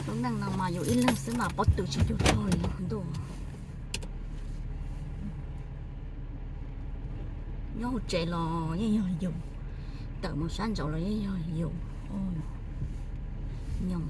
Lub neej no mas yus ib leeg xwb mas pob tw tsis cuag tog li ntuj. Nyob hauv tsev los yeej yog yus, tawm mus sab nraud los yeej yog yus. Nyob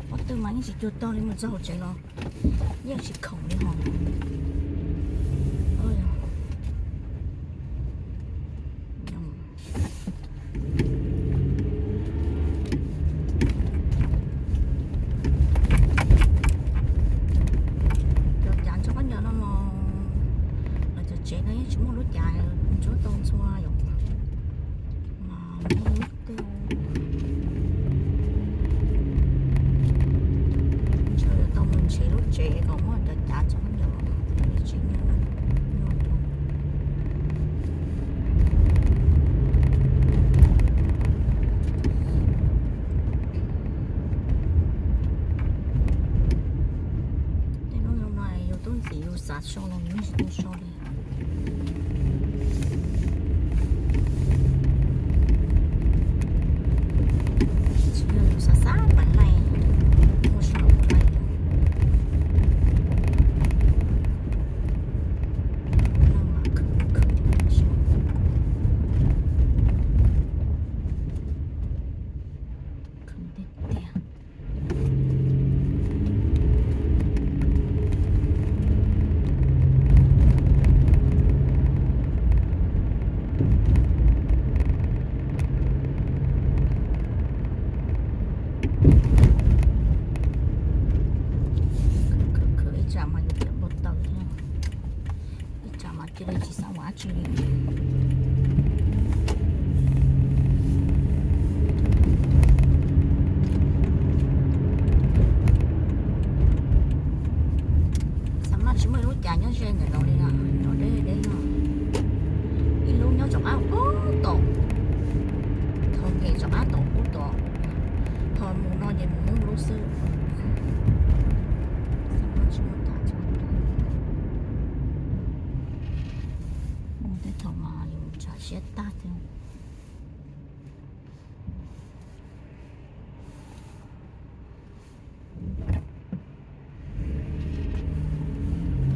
pob tw mas yeej tsis cuag tog li, mus txog hauv tsev los yeej tsis khoom li hos. Cov cav ntxhua qab ncaws no los, los cov tsev no yeej tsis muaj lub cav ntxhua tau ntxhua yom. Mas muaj lub tej ntshe yuav tau mus nrhiav lub tsev kom muaj cov cav ntxhua qab ncaws los tsis nyob. Tej hnub no yus tub ntxim yus xav so los yus yeej tsis tau so li. Tsis yog yus xav xav pam laij, muaj sij hawm pam laij. Khwv tiag tiag. Khwv, khwv ib tsam mas yus tiam npau taws thiab, ib tsam mas cia li tsis xav ua dab tsi li. Xav mas tsis muaj ib lub cav nyob ze ntawm no li na, nyob deb deb no. Ib lub nyob tom qab ub tom, thaum nqes tom qab tom ub tom, thaum mus no ces mus ub lub xwb. Xav mas tsis muaj cav txog. Mus tej thaum mas yus tsam siab tag thiab.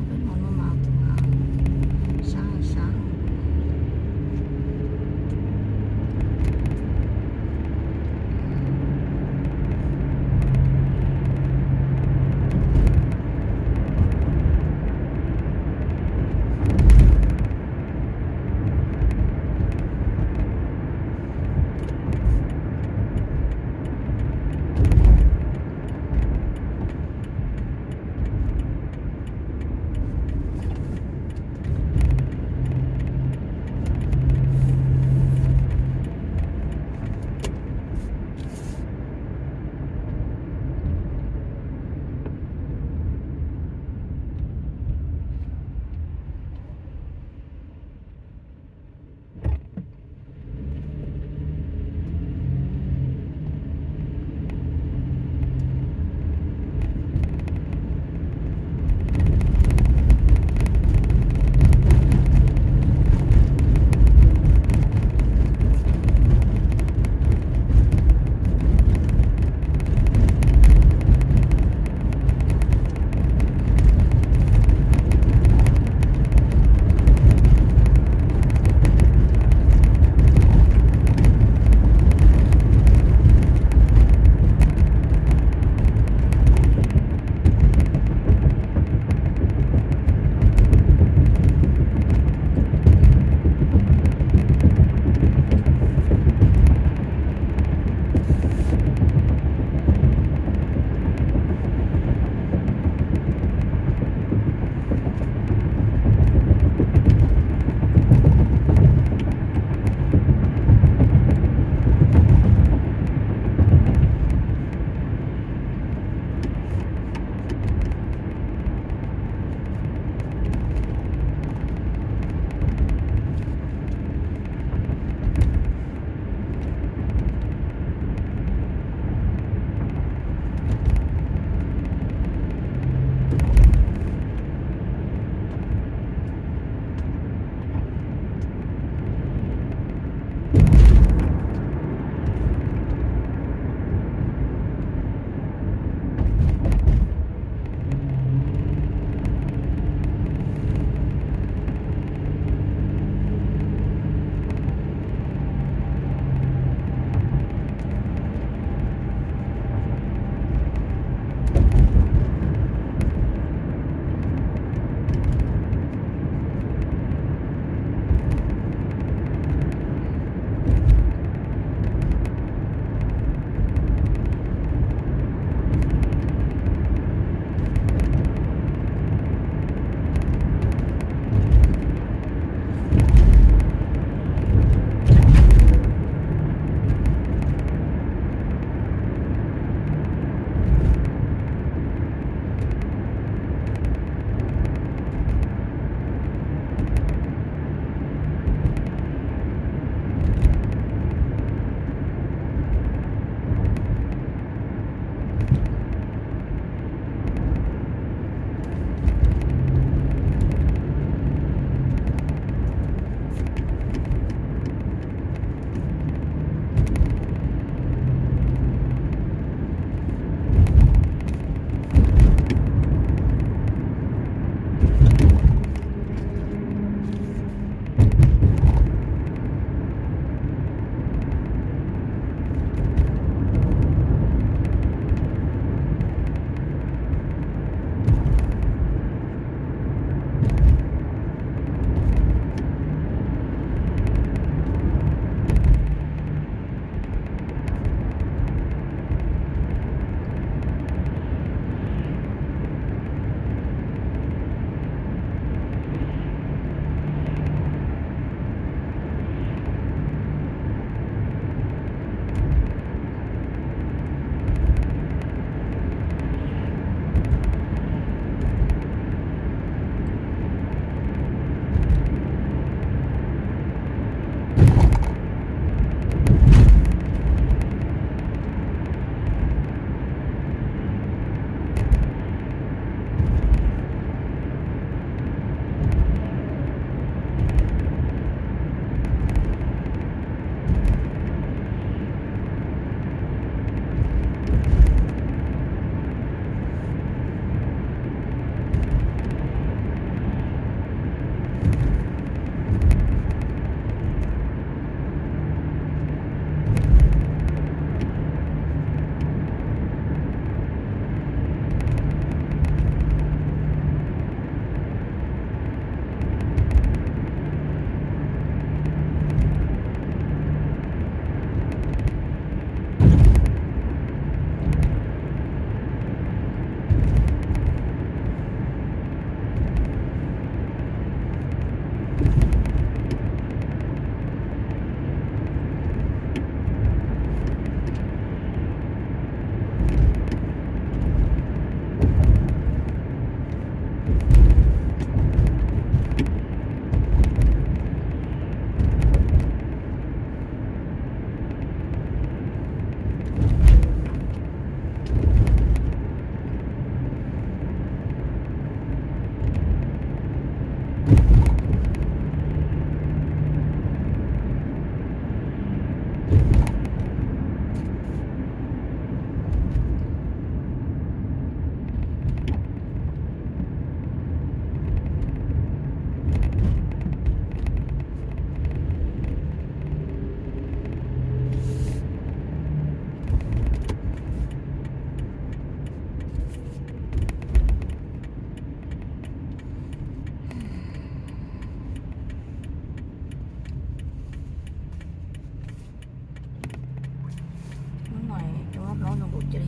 Peb hmo no mas kuv sab sab.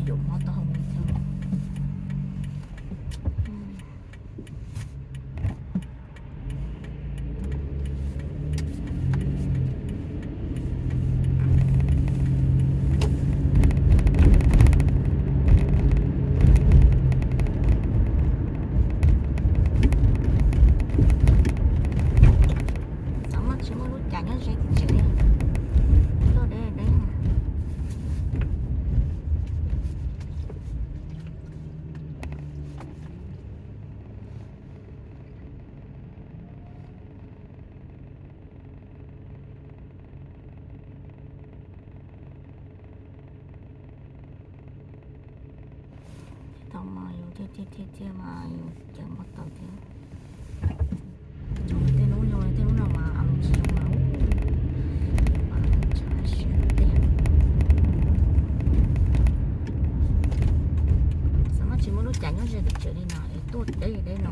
Caum hmo taub hau mus thiab. Xav mas tsis muaj lub cas nyob ze tim tsev li. Tuaj deb deb. Thaum mas yus thiaj thiaj thiaj thiaj mas yus cawm npau taws thiab. Tej lub no, tej lub no mas tsis zoo mas, mas tshav siab tiag. Xav mas tsis muaj lub cas nyob ze tim tsev li no es tuaj deb deb no.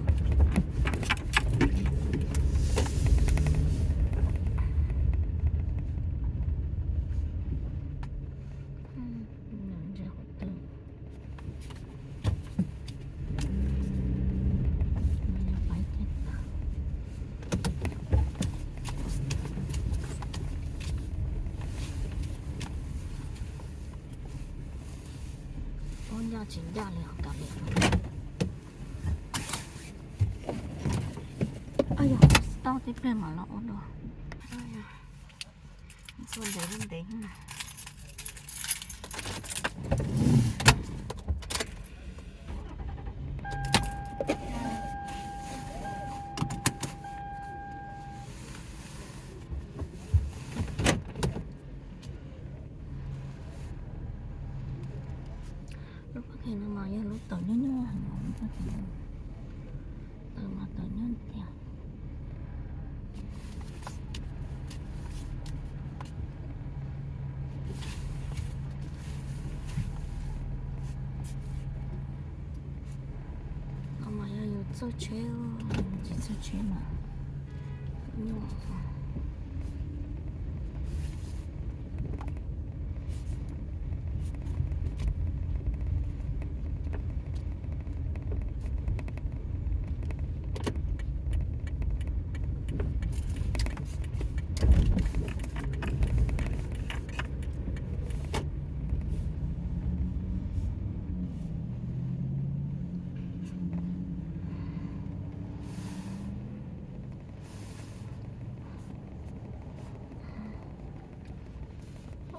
Ua ncaj tsis ncaj li os kav liam. Yog tau tib pliag mam los ua dua. Txua ntev li ntev. Lub paj kheem no mas yog lub tawm nyob nyob heev, lub paj kheem no tawm mas tawm nyob tiag. No mas yog yus txawj tsheb, tsis txawj tsheb mas nyuaj.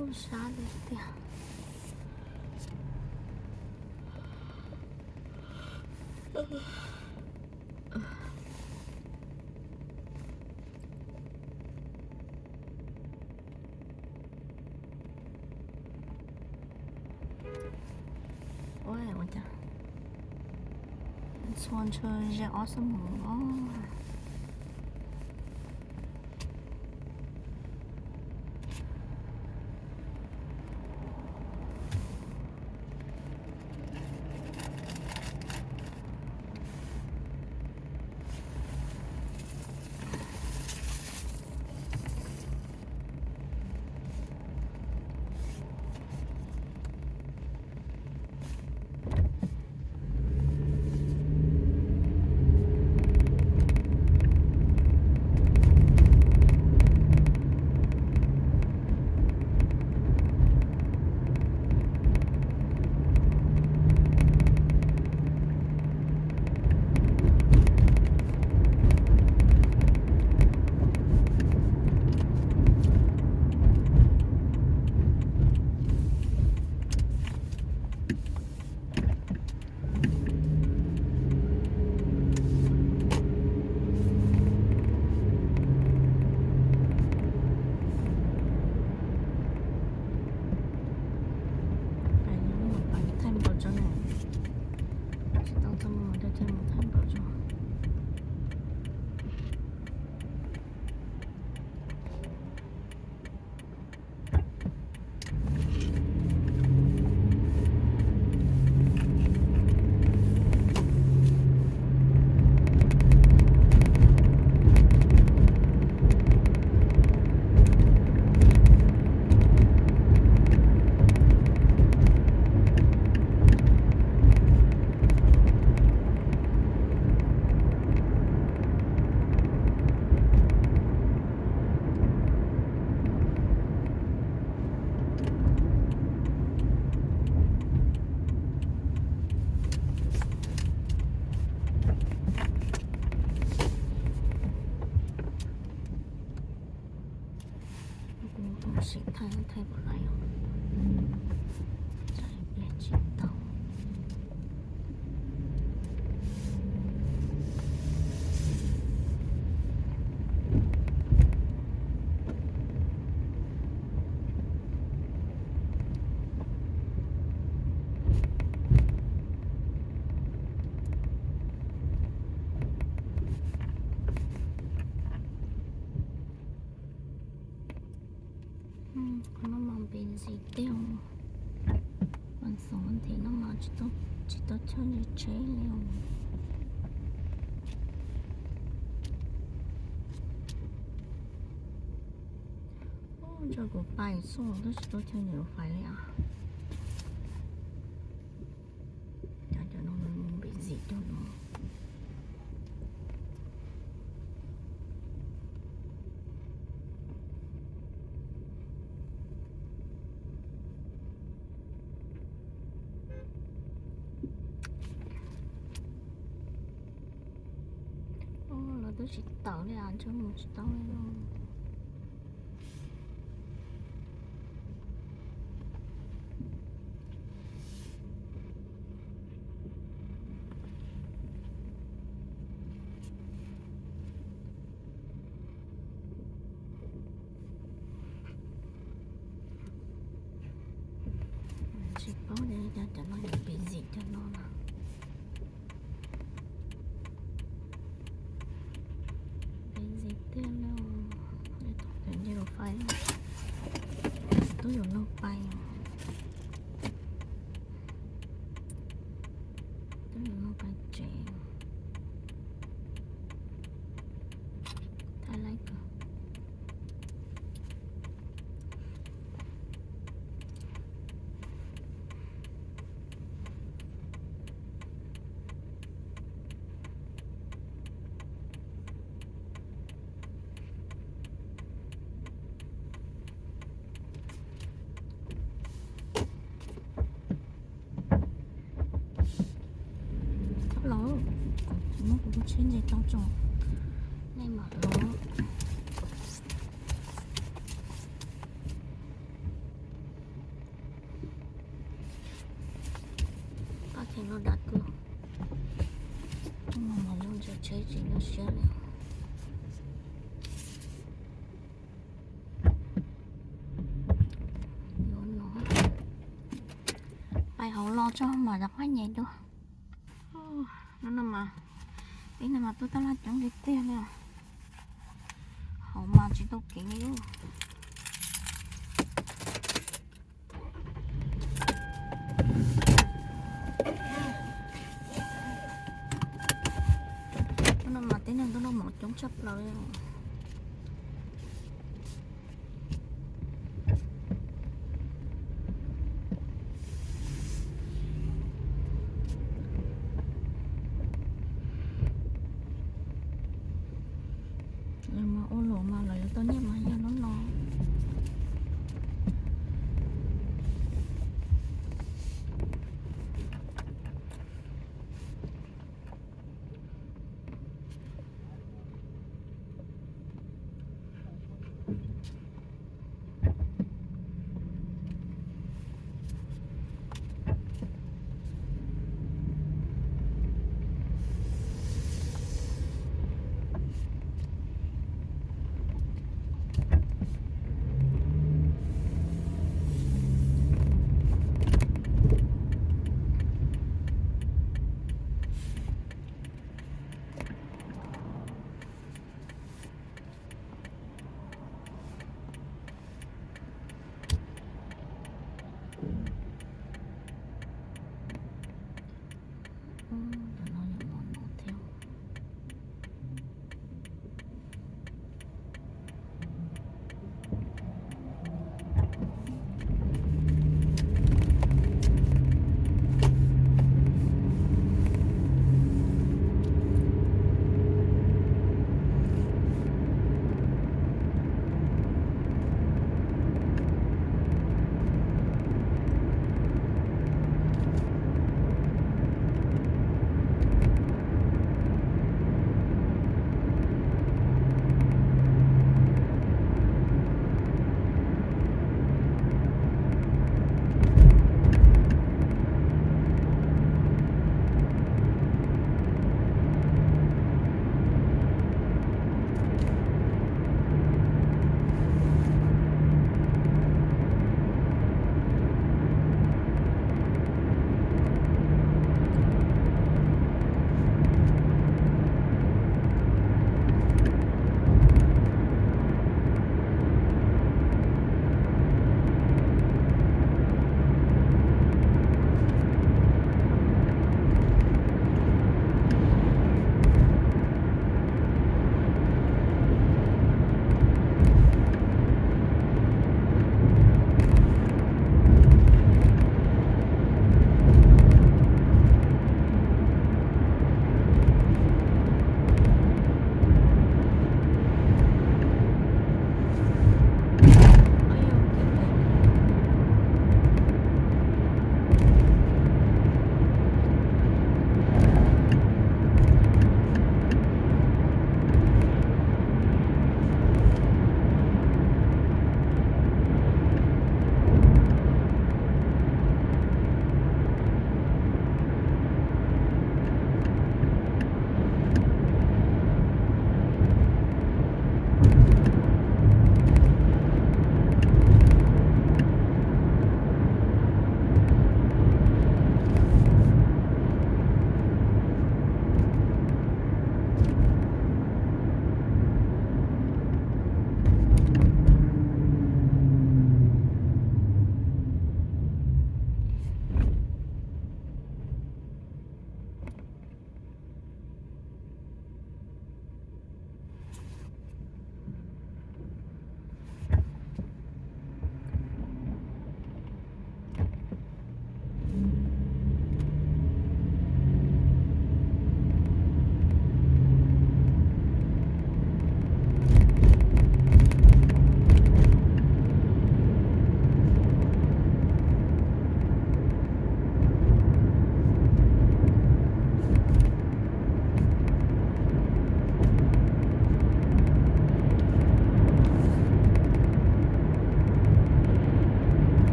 Ub, sab li tiag. Ua cas txhua ntshe ze ob xuab moos os. Sim thaij thaij puas laiv os. Tsam ib pliag tsis tau. Qhov no mas npis ntxiv tiag. Mas xoom nthi no mas tsis tau, tsis tau choj ntse tsheb li os. Ub, ntshe kuv pais xwb tab sis tsis tau choj ntse fais li as. Cov, cov no nws mus npis ntxiv cov no. Ub, lawv twb tsis tawm li as, ntshe mus tsis tau li no. Tsis paub tias cov no yuav npis ntxiv cov no na. Npis ntxiv tiag li. Thaum nce los fais, twb yuav luag pais, twb yuav luag pais tsev. Thaij laib kawg. Txhob los, kuv muab kuv lub tsheb ntse tau tso, nej mam los. Pab kheev los dam tuaj, mus mus zoo ntse tsheb tsis nyuaj siab li. Yuav no, pais hauv los tso mas rov qab nyem dua. No, no mas, ib no mas tub tab laj coob tiag tiag li. Hauv mas tsis tau kev li. No mas tib neeg tuaj noj mov coob tshaj plaws li. Lawv mas ua luam mas lawv yuav tau nyiaj mas yog no.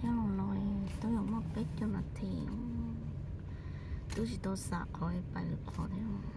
Nyob los no twb yuav muaj peb caug nas this, twb tsis tau xam qhov pais lwm qhov thiab.